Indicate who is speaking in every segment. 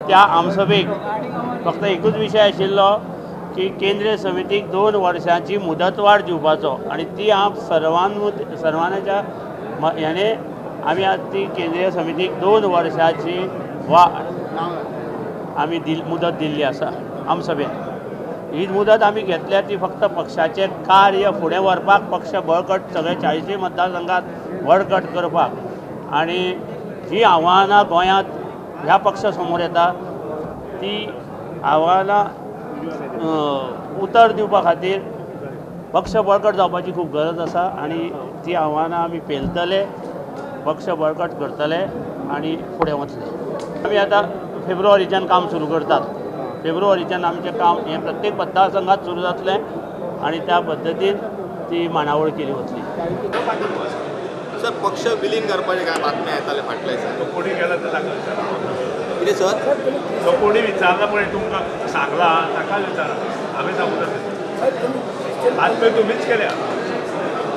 Speaker 1: त्या आमसभेक फक्त एकूच विशय आशिल्लो की केंद्रीय समितीक 2 वर्षांची मुदतवाढ दिवपाचो आनी ती सर्वांच्या याने आमी आज ती केंद्रीय समितीक 2 वर्षांची वाढ आमी मुदत दिल्ली आसा आमसभेन। ही मुदत आमी घेतल्या ती फक्त पक्षाचें कार्य फुडें व्हरपाक, पक्ष बळकट सगळे 40 मतदारसंघात बळकट करपाक आनी जी आव्हानां गोंयांत ह्या पक्षा समोर येता ती आव्हानां उतर दिवपा खातीर पक्ष बळकट जावपाची खूब गरज आसा आनी ती आव्हानां आमी पेलतले, पक्ष बळकट करतले आनी फुडें वतले। आमी आतां फेब्रुवारीच्यान काम सुरू करतात। फेब्रुवारीच्यान आमचें काम हें प्रत्येक मतदारसंघात सुरू जातलें आनी त्या पद्दतीन ती मांडावळ केली वतली।
Speaker 2: सर, पक्ष विलीन करपाचे काय बातम्या येताले फाटल्या दिसांनी?
Speaker 3: कोणी गेला तर ताका विचारा।
Speaker 2: कितें सर?
Speaker 3: तो कोणी विचारला पळय तुमकां सांगला ताका विचारा, आमी सांगूं नाका। बातम्यो तुमीच केल्या,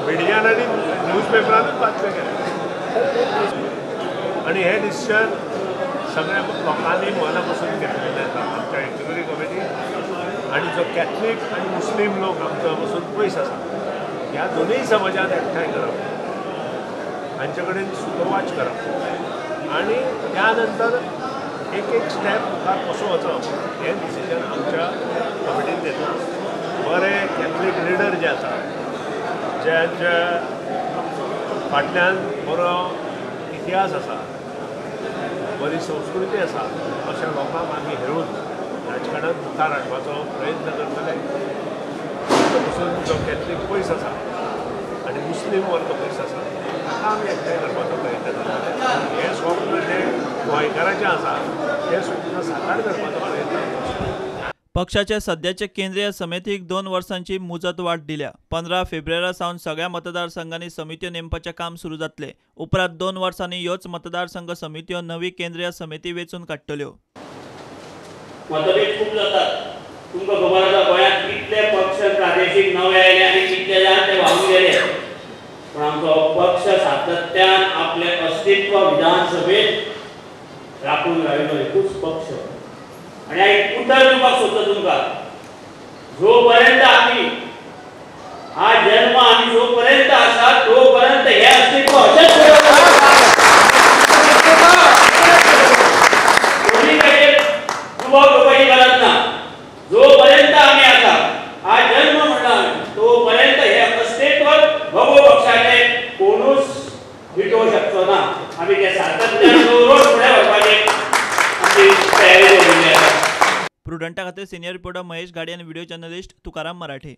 Speaker 3: मिडियान आनी न्यूज पेपरानूच बातम्यो केल्या आनी हें डिसिजन सगळ्या लोकांनी मना पसून घेतलेलें आसा। आमच्या एक्झिक्युटीव कमिटी आनी जो कॅथलीक आनी मुस्लीम लोक आमच्या पसून पयस आसा ह्या दोनूय समाजान एकठांय करप, हांचे कडेन सुतोवाच करप आनी त्या नंतर एक एक स्टेप मुखार कसो वचप हें डिसिजन आमच्या कमिटीन घेतलां। बरे कॅथलीक लिडर जे आसा, ज्यांच्या फाटल्यान बरो इतिहास आसा, बरी संस्कृती आसा, अशा लोकांक आमी हेळून राजकारणांत मुखार हाडपाचो प्रयत्न करतले। पसून जो कॅथलीक पयस आसा आनी मुस्लीम वर्ग पयस आसा ताका आमी एकठांय करपाचो प्रयत्न करतले। हें स्वप्न जें गोंयकाराचें आसा तें स्वप्न साकार करपाचो प्रयत्न।
Speaker 4: पक्षाचे सद्याचे केंद्रीय समितीक 2 वर्सांची मुजतवाढ दिल्या। 15 फेब्रुवारी सावन सगळ्या मतदारसंघांनी समित्यो नेमपाचें काम सुरू जातलें। उपरांत 2 वर्सांनी ह्योच मतदारसंघ समित्यो नवी केंद्रीय समिती वेंचून काडटल्यो।
Speaker 1: मतभेद खूब जातात, तुमकां खबर आसा गोंयांत कितले पक्ष प्रादेशीक नवे आयले आनी कितले जाण ते व्हांवून गेले, पूण आमचो पक्ष सातत्यान आपलें अस्तित्व विधानसभेत राखून राविल्लो एकूच पक्ष। आनी हांव उतर दिवपाक सोदता तुमकां, जोपर्यंत आमी हा जन्म आमी जोपर्यंत आसा तोपर्यंत हें अस्तित्व अशेंच कोणी ताचेर दुबाव घेवपाची गरज ना। जोपर्यंत आमी आसा हा जन्म म्हणला तोपर्यंत हें अस्तित्व भगवो पक्षाचें कोणूच मिटोवंक शकचो ना। आमी तें सातत्यान दवरून फुडें व्हरपाची आमची तयारी दवरिल्ली आसा।
Speaker 4: प्रुडंटा खातीर सिनियर रिपोर्टर महेश घाडी आनी व्हिडिओ जर्नलिस्ट तुकाराम मराठे।